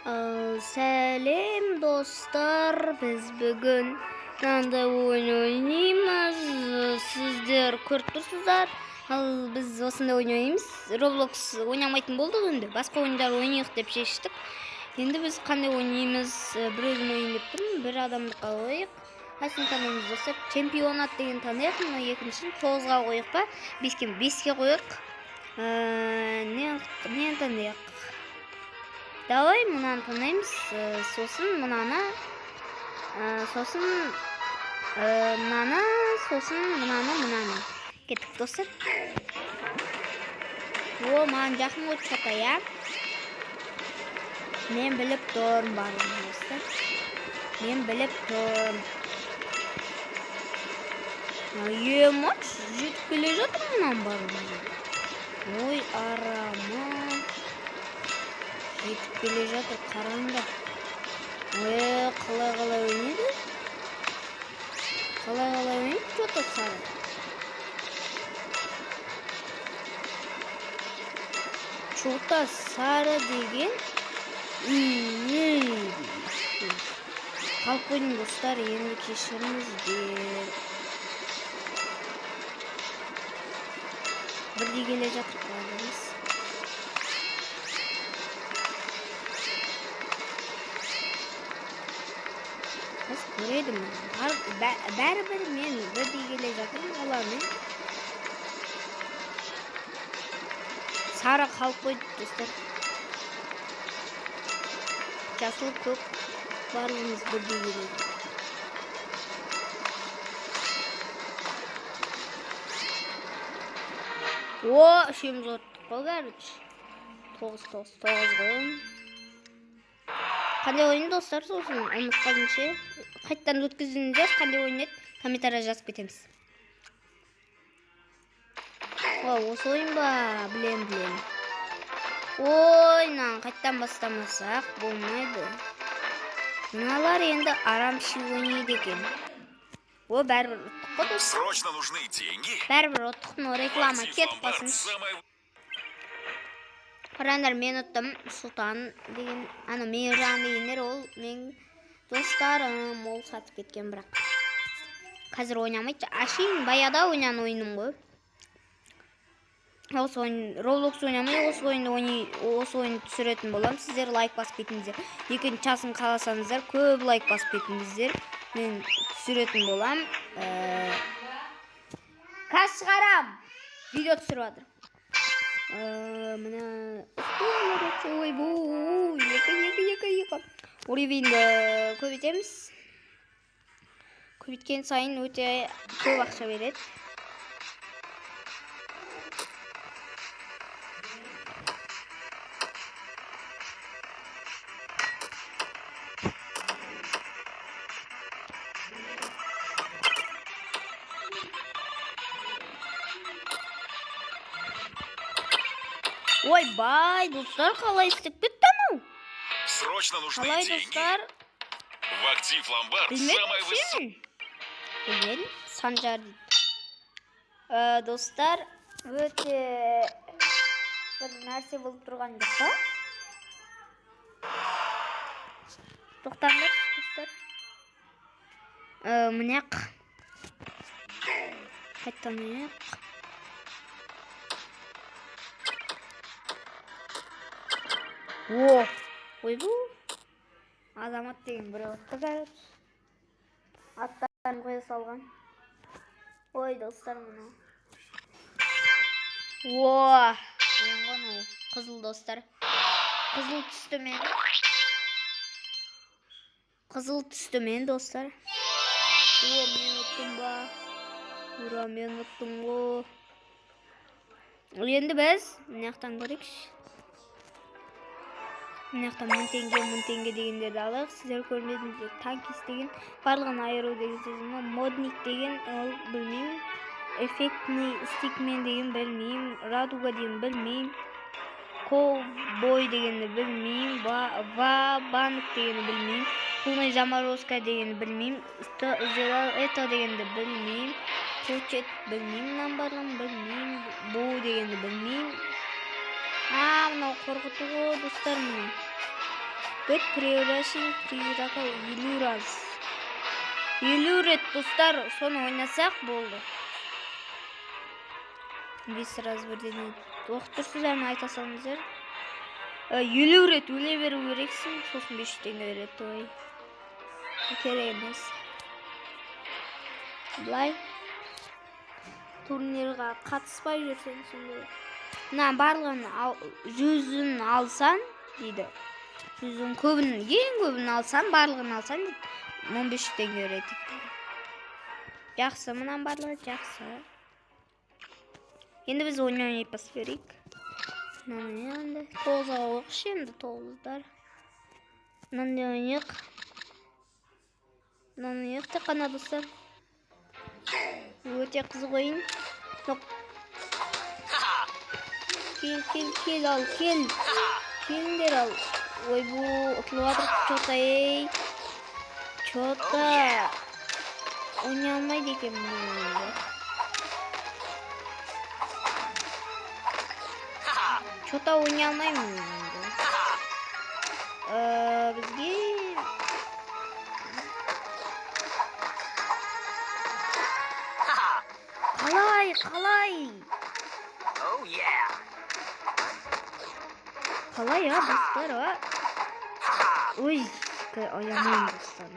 Сәлем достар, біз бүгін мынандай ойын ойнаймыз. Сіздер көріп тұрсыздар. Ал біз осындай ойын ойнаймыз. Roblox ойнамайтын болдық енді. Басқа ойындар ойнайық деп шештік. Енді біз қандай ойнаймыз? Бір өзім ойын деп тұрмын. Бір адамды қойық. Қайсысын таңдаймыз достар? Чемпионат деген таңдайық. Мына екіншісін 9-ға қойық па? 5-ке, 5-ке қойық. Не таңдайық? Давай мынаны таңдаймыз, сосын мынаны, сосын мынаны, сосын мынаны. Кеттік достар. О, маған жақын ғой чё-то, я. Мен біліп тұрмын барлығын достар. Мен біліп тұрмын. Ема, жетіп келе жатыр мынаның барлығы. Ой, арама. Жетіп келе жатыр, қараңдар. Қалай-қалай ойнайды? Қалай-қалай ойнайды, чё-то сары. Чё-то сары деген. Қалып қойдым достар, енді кешіріңіздер. Бірдей келе жатыр барлығымыз. Қыз көреді мені. Бәрібір мен бірдей келе жатырмын олармен. Сары қалып қойды достар. Жасыл, көк барлығымыз бірдей келе жатырмыз. О, үшеуміз ұттық қой, короче. 9, 9, 9 ғой. Қандай ойын достар, сосын ұмытып қалдым ше. Қайтадан өткізіңіздер, қандай ойын еді, комментария жазып кетеміз. О, осы ойын ба? Білем, білем. Ой, мынаны қайтадан бастамасақ болмайды. Мыналар енді арамши ойнайды екен. О, бәрібір ұттық қой достар. Срочно нужны деньги. Бәрібір ұттық, но реклама Актив кетіп ломбард қалсын. самая Қараңдар, мен ұттым. Сұлтан деген, ана Мейіржан дегендер ол менің достарым, ол сатып кеткен бірақ. Қазір ойнамайды. Әшейін баяғыда ойнаған ойыным ғой. Осы ойын, Roblox ойнамай, осы ойынды ойнай, осы ойынды түсіретін боламын. Сіздер лайк басып кетіңіздер. Екінші часын қаласаңыздар, көп лайк басып кетіңіздер. Мен түсіретін боламын. Қазір шығарам. Видео түсіріп жатыр. Мына, ойбу, екі, екі, екі, екі. Уровеньді көбейтеміз. Көбейткен сайын өте көп ақша береді. Ойбай, достар, қалай істеп кетті анау? Срочно нужны Қалай, деньги. достар? В актив ломбард Білмедім, самый высокий. сен. Білмедім, Санжар дейді. Достар, өте бір нәрсе болып тұрған жоқ па? Тоқтаңдар, достар. Міне қайтадан ойнайық. О, ойбу. Азамат деген біреу отты, короче. Аттарын қоя салған. Ой, достар, мынау. О, мен ғой мынау. Қызыл, достар. Қызыл түсті мен. Қызыл түсті мен, достар. О, мен ұттым ба? Ура, мен ұттым ғой. Енді біз мына жақтан көрейікші. Мына жақта мың теңге, мың теңге дегендерді алайық. Сіздер көрмедіңіздер. Танкист деген, барлығын айыру деген сөз. Мынау модник деген, ол білмеймін. Эффектный стикмен деген білмеймін. Радуга деген білмеймін. Ковбой дегенді білмеймін. Ва-банк дегенді білмеймін. Полный заморозка дегенді білмеймін. Что это дегенді білмеймін. Хочет білмеймін, мынаның барлығын білмеймін. Бу дегенді білмеймін. А, мынау қорқыту ғой, достар, мынау. Быть превращен призрака 50 раз. 50 рет, достар, соны ойнасақ болды. 5 раз бірдеңе оқып тұрсыздар ма, айта салыңыздар. 50 рет өле беру керексің, сосын 500 теңге береді. Ой, керек емес. Былай турнирға қатыспай жүрсең сондай. Мына барлығын 100-ін алсаң дейді. 100-ін көбін, ең көбін алсаң, барлығын алсаң дейді, 1500 теңге береді дейді. Жақсы, мынаның барлығы жақсы. Енді біз ойын ойнай басып берейік. Мынаны енді тоғызға қойықшы, енді тоғыздар. Мынаны ойнайық. Мынаны ойнайық тек қана, достар. Өте қызық ойын. Жоқ. Кел, кел, кел, ал, кел. Келіңдер, ал. Ойбу, ұтылып жатыр, чё-то, ей. Чё-то. Ойнай алмайды екенмін мен енді. Чё-то ойнай алмаймын мен енді. Бізге қалай, қалай? Қалай, а, достар, а? Ой, аямаймын, достар.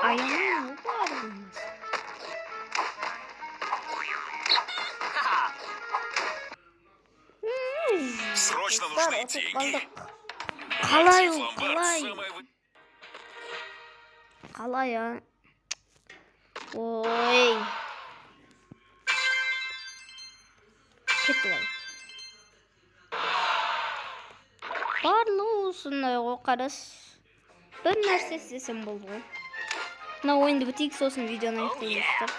Аямаймын, барлығымыз. Срочно Достар, нужны ұтып деньги. қалдық. Қалай Актив ол, ломбард қалай? самая вы- Қалай, а? Ой. Кеттік ал. Барлығы осындай ғой, қарас. Бір нәрсе істесем болды ғой. Мына ойынды бітейік, сосын видеоны аяқтаймыз, достар.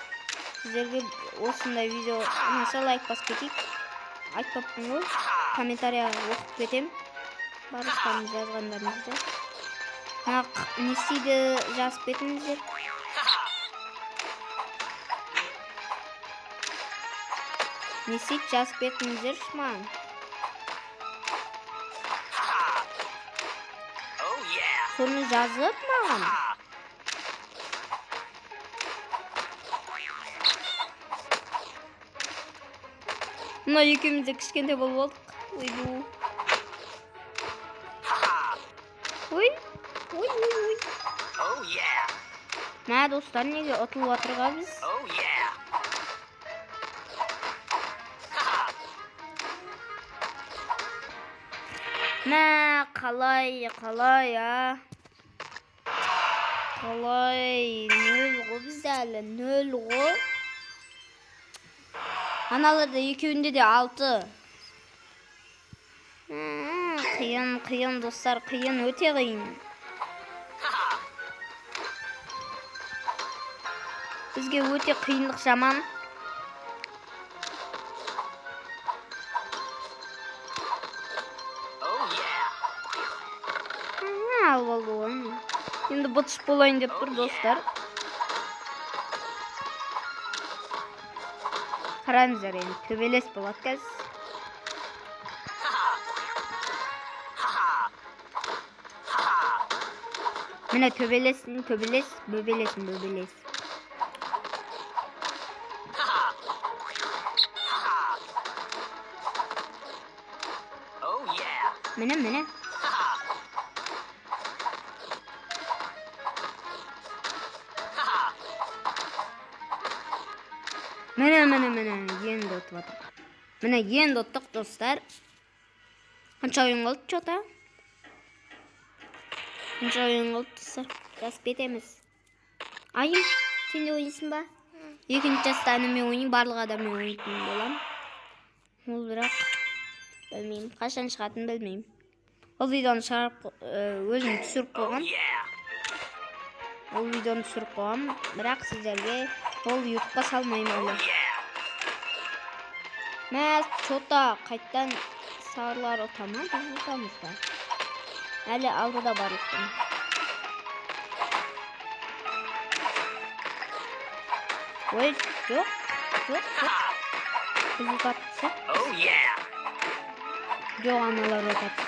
Сіздерге осындай видео ұнаса лайк басып кетейік. Айтпаппын ғой. Комментария оқып кетемін. Барлықтарыңыз жазғандарыңызды. Мына не істейді жазып кетіңіздер. Не істейді жазып кетіңіздерші маған. Соны жазып маған. Мына екеуміз де кішкентай болып алдық. Ойбу. Ой, ой, ой, ой. Мә, достар, неге ұтылып жатырға біз? Мә, қалай, қалай, а? Қалай, нөл ғой бізде әлі, нөл ғой. Аналарда екеуінде де 6. Қиын, қиын, достар, қиын, өте қиын. Бізге өте қиындық жаман. Алып алды ғой. Енді бытыш болайын деп тұр, достар. Қараңыздар, енді төбелес болады қазір. Міне төбелесін, төбелес, бөбелесін, бөбелес. Міне, міне. Міне, міне, міне, енді ұтып жатырық. Міне, енді ұттық, достар. Қанша ойын қалды, чё-то? Қанша ойын қалды, достар? Жазып кетеміз. Айым, сен де ойнайсың ба? Екінші жаста інімен ойнаймын, барлық адаммен ойнайтын боламын. Ол бірақ білмеймін, қашан шығатынын білмеймін. Ол видеоны шығарып, өзім түсіріп қойғам. Ол видеоны түсіріп қойғам, бірақ сіздерге ол ютубқа салмаймын әлі. Мә, чё-то қайттан сарылар ұта ма? Біз ұтамыз ба? Әлі алдыда барлықтың. Ой, жоқ, жоқ, жоқ. Біз ұтады. Жоқ, аналар ұтады.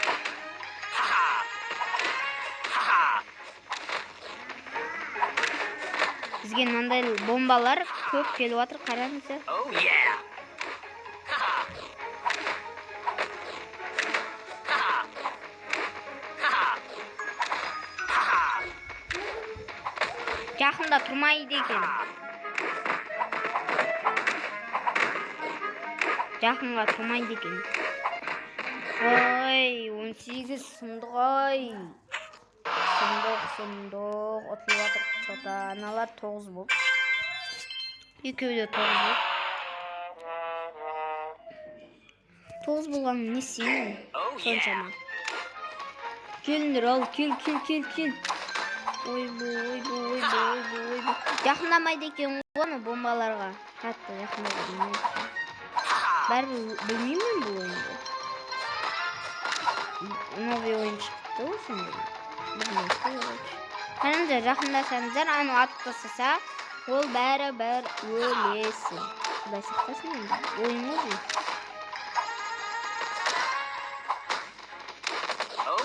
Бізге мынандай бомбалар көп келіп жатыр, қараңыздар. Жақында тұрмайды екен. Жақынға тұрмайды екен. Ой, 18 сұмдық ай. Сұмдық, сұмдық. Ұтылып жатыр. Чота, аналар 9 болды. Екеуі де 9 болды. 9 болғанын не істеймін соншама. Келіңдер, ал, кел, кел, кел, кел. Ойбу, ойбу, ойбу, ойбу, ойбу. Жақындамайды екен ғой ана бомбаларға. Қатты жақындауға болмайды. Бәрібір білмеймін бұл ойынды. Новый ойын шықты ғой сонда. Білмеймін, короче. Қараңыздар, жақындасаңыздар, аны атып тастаса, ол бәрі бір өлесің. Құдай сақтасын енді. Ойын ғой бұл.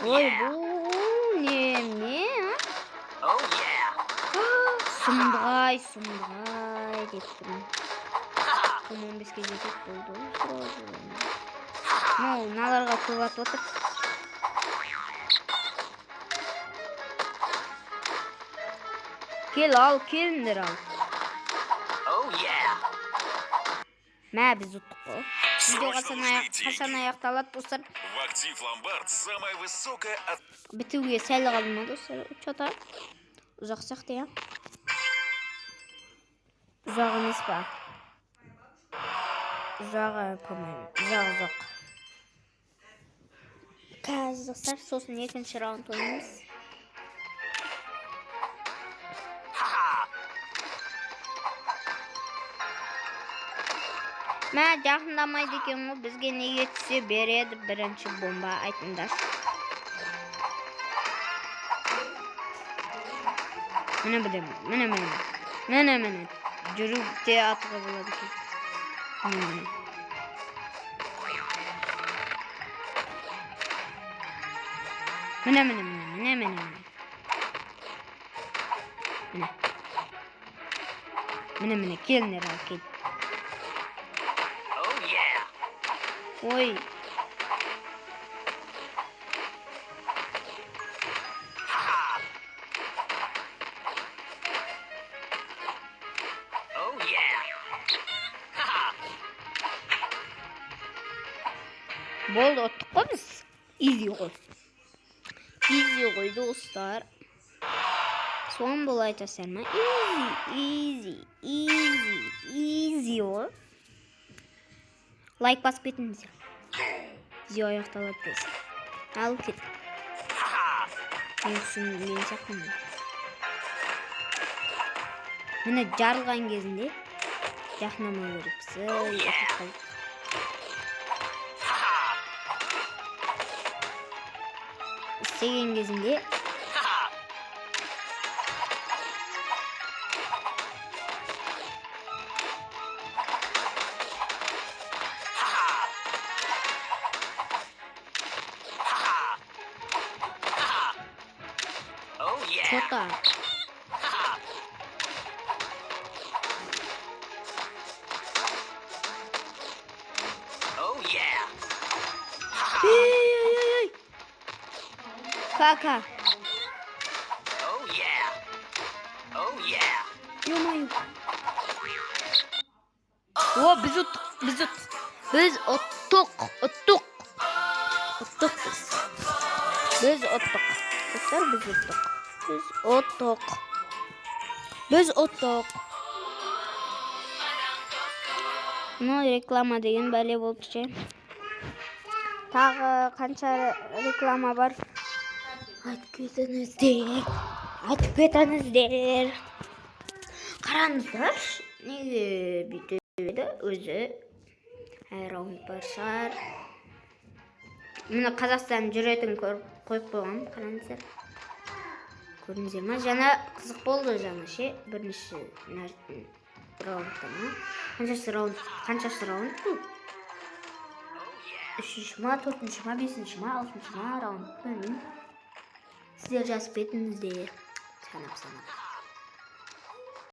Ой, бұл неме, а? Сұмдығай, сұмдығай деп тұрмын. Кім 15-ке жетеді болды ғой, сразу. Мынау мыналарға көп атып отыр. Кел ал, келіңдер ал. Мә, біз ұттық қой. Видео қашан аяқталады, достар? В актив ломбард самая высокая от... Бітуге сәл қалды ма, достар? Чё-то ұзақ сияқты, иә? Ұзақ емес па? Ұзағы, по-моему. Ұзақ, ұзақ. Қазір, достар, сосын екінші раунд ойнаймыз. Мә, жақындамайды екен ғой, бізге неге түсе береді бірінші бомба, айтыңдаршы. Міне білемін, міне, міне, міне, міне. Жүріп те атуға болады екен. Міне, міне. Міне, міне, міне, міне, міне, міне. Міне. Міне, міне, келіңдер ал, кел. Ой. Болды, ұттық қой біз. Изи ғой. Изи ғой, достар. Соған бола айтасыздар ма? Изи, изи, изи, изи ғой. Лайк басып кетіңіздер. Видео аяқталады тез. Ал кет. Мен түсінген сияқтымын. Міне жарылған кезінде жақындамау керекпіз. Ой, ұтылып қалдық. Істеген кезінде Чё-то. Эй-эй-эй-эй! Кака! Ё-моё! О, біз ұттық, біз ұттық. Біз ұттық, ұттық. Ұттық біз. Біз ұттық. Достар, біз ұттық. Біз ұттық. Біз ұттық. Ну, реклама деген бәле болды ше. Тағы қанша реклама бар? Айтып кетіңіздер. Айтып кетіңіздер. Қараңыздаршы, неге бүйтеді өзі? Әр раунд бар шығар. Міне Қазақстан жүретін көріп қойып қойғанмын, қараңыздар. Көрдіңіздер ма? Жаңа қызық болды жаңа ше, бірінші Раундта ма? Қаншасы раунд? Қаншасы раунд бұл? Үшінші ма, төртінші ма, бесінші ма, алтыншы ма раунд, білмеймін. Сіздер жазып кетіңіздер, санап санап.